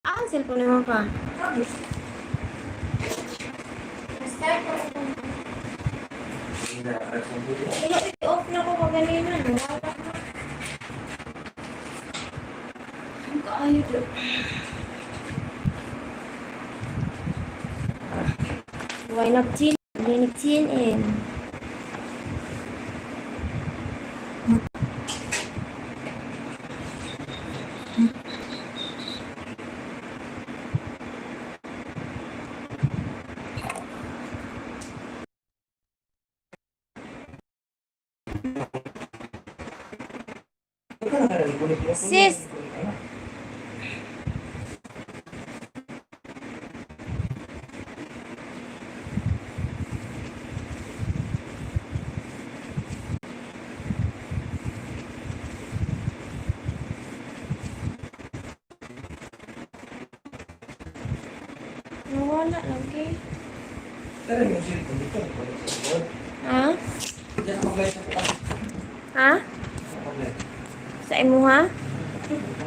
Ah, cellphone mo pa. I-off na ko kaganina. Nawala na. Ang kaayo do. Why not chin? Hindi chin in. Sis! Nawala lang kay. Tara yung cellphone dito. Nagkulit sa likod. Ha? Diyan ako guys sa Ha? Ako guys. Sa imuha?